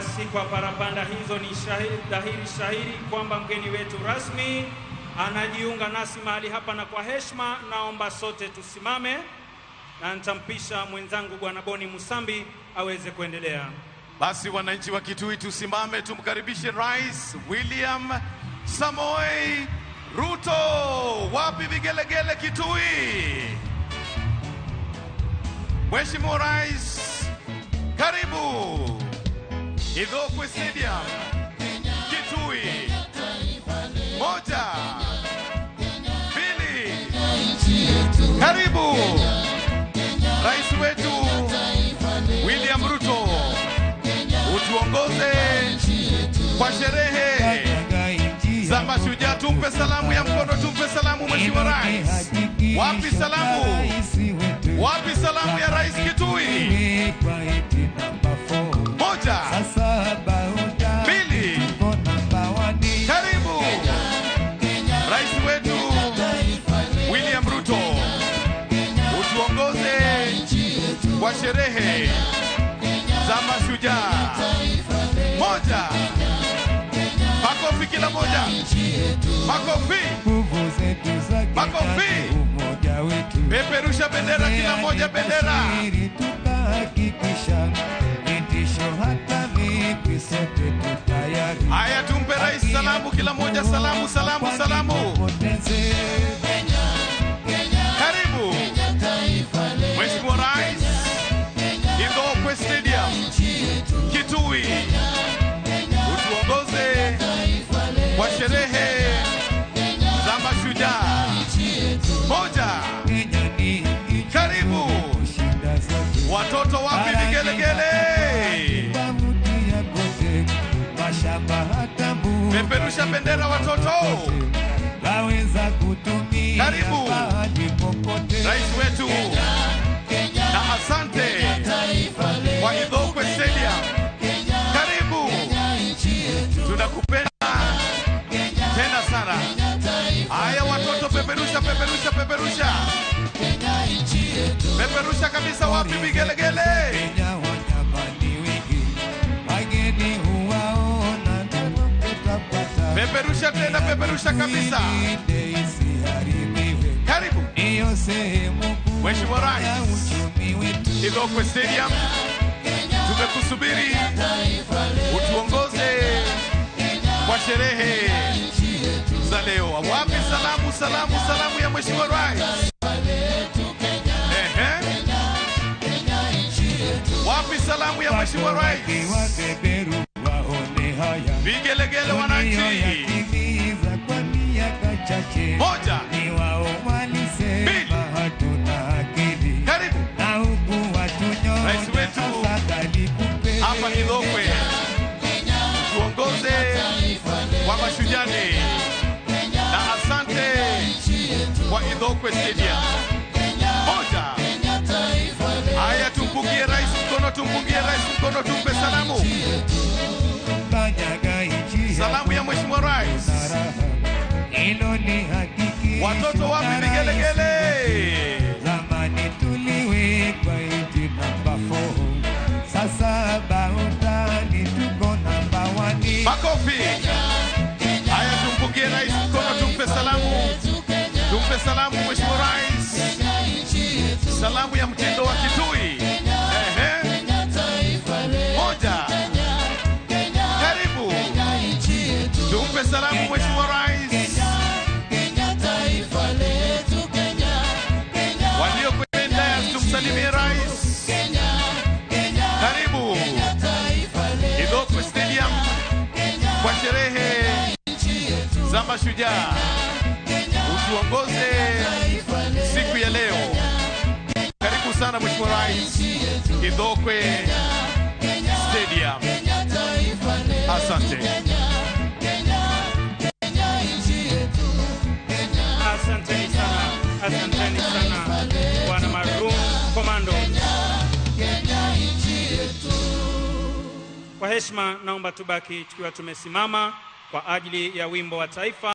Basi kwa parapanda hizo ni dhahiri shahiri kwamba mgeni wetu rasmi anajiunga nasi mahali hapa, na kwa heshima naomba sote tusimame na nitampisha mwenzangu Bwana Boni Musambi aweze kuendelea. Basi wananchi wa Kitui tusimame tumkaribishe Rais William Samoei Ruto. Wapi vigelegele Kitui? Mheshimiwa Rais, karibu Ithookwe Stadium, Kitui. 1, 2, karibu Rais wetu William Ruto, utuongoze kwa sherehe za mashujaa. Tumpe salamu ya mkono, tumpe salamu Mheshimiwa Rais. Wapi salamu? Wapi salamu ya Rais Kitui? 1, 2, karibu Rais wetu William Ruto, utuongoze kwa sherehe za mashujaa. 1, makofi kila moja, makofi, makofi, peperusha bendera kila moja, bendera. Haya, tumpe Rais salamu kila moja, salamu, salamu, salamu. Karibu Mheshimiwa Rais, Ithookwe Stadium, Kitui, utuongoze kwa sherehe za mashujaa. 1, karibu watoto, wapi vigelegele? Peperusha bendera watoto. Karibu Rais wetu na asante kwa Ithookwe Stadium. Karibu, tunakupenda tena sana. Haya watoto, peperusha, peperusha, peperusha, peperusha kabisa. Wapi vigelegele? Peperusha tena, peperusha kabisa. Karibu Mheshimiwa Rais, Ithookwe Stadium, tumekusubiri utuongoze kwa sherehe za leo. Wapi salamu, salamu, salamu ya Mheshimiwa Rais? Ehe, wapi salamu ya Mheshimiwa Rais? Vigelegele wananchi. 1, 2, karibu Rais wetu hapa Ithookwe, tuongoze kwa Mashujaa Day na asante kwa Ithookwe Stadium. 1, haya, tumpungie Rais mkono, tumpungie Rais mkono, tumpe salamu. Salamu ya Mheshimiwa Rais. Watoto wapi vigelegele? Zamani tuliwekwa eti namba 4, sasa bautani tuko namba 1. Makofi. Haya, tumpungie Rais mkono, tumpe salamu, tumpe salamu Mheshimiwa Rais, salamu ya mtindo wa Kitui. Ehe, 1, karibu tumpe salamu Mheshimiwa Rais. Walio kwenye dais tumsalimie Rais. Karibu Ithookwe Stadium kwa sherehe za mashujaa, utuongoze siku ya leo. Karibu sana Mheshimiwa Rais, Ithookwe Stadium. Asante. Asanteni sana, asanteni sana Bwana Maroon Commando. Kwa heshima naomba tubaki tukiwa tumesimama kwa ajili ya wimbo wa taifa.